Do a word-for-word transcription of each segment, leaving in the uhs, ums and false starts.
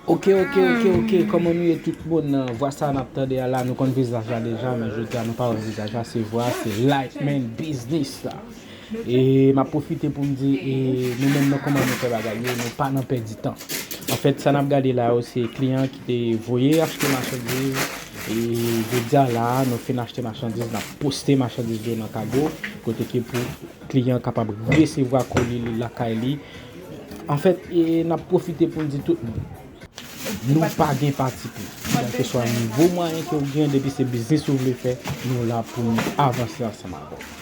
Ok, ok, ok, ok, kòman nou ye tout moun? Vwa sa n ap tande a la, nou konn vizaj la deja, men jodi a nou pa wè vizaj la, se vwa, se Lightman Business la. E m ap pwofite pou m di, e, nou menm nan kòman nou fè bagay yo, nou pa nan pèdi tan. Anfèt, sa n ap gade la yo, se kliyan ki te voye achte machandiz, e jodi a la, nou fin achte machandiz, n ap poste machandiz yo nan kago, kote ke pou kliyan kapab resevwa koli li lakay li. Anfèt, e, n ap pwofite pou n di tout moun, nou pa gen pati pri. Kèlkeswa nivo mwayen ke w gen, depi se biznis ou vle fè, nou la pou nou avanse ansanm avè w.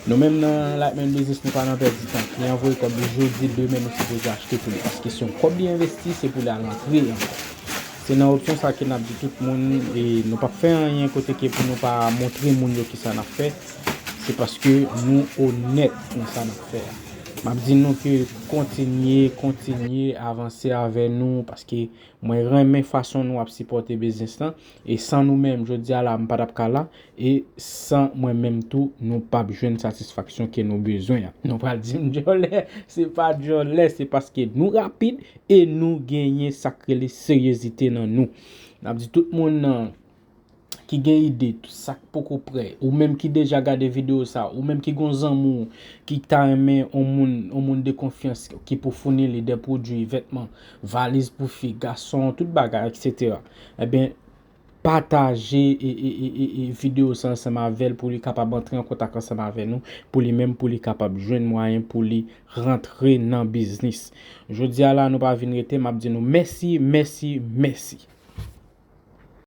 Nou menm nan Lightman Business, nou pa nan pèdi tan. Kliyan voye kòb li jodi, demen nou sipoze achte pou li. Paske se yon kòb li envesti, se pou li al antre ankò. Se nan opsyon sa ke n ap di tout moun, e nou p ap fè anyen kote ke pou nou pa montre moun yo kisa n ap fè. Se paske nou onèt nan sa n ap fè a. M ap di nou ke kontinye, kontinye avanse avè nou, paske mwen renmen fason nou ap sipòte biznis lan. E san nou menm, jodi a la, m pa t ap ka la. E san mwen menm tou, nou p ap jwenn satisfaksyon ke nou bezwen an. Nou pral di m djòlè, se pa djòlè, se paske nou rapid e nou genyen sa k rele seryezite nan nou. N ap di tout moun nan ki gen ide, tout sa k poko prè, ou menm ki deja gade videyo sa, ou menm ki gon zanmi w ki ta renmen yon moun, yon moun de konfyans ki pou founi li de pwodui, vètman, valiz pou fi, gason, tout bagay, etsetera. Ebyen, pataje e, e, e, e, e videyo sa ansanm avè l pou li kapab antre an kontak ansanm avè nou, pou li menm, pou li kapab jwenn mwayen pou li rantre nan biznis. Jodi a la, nou pa vin rete, m ap di nou mèsi, mèsi, mèsi.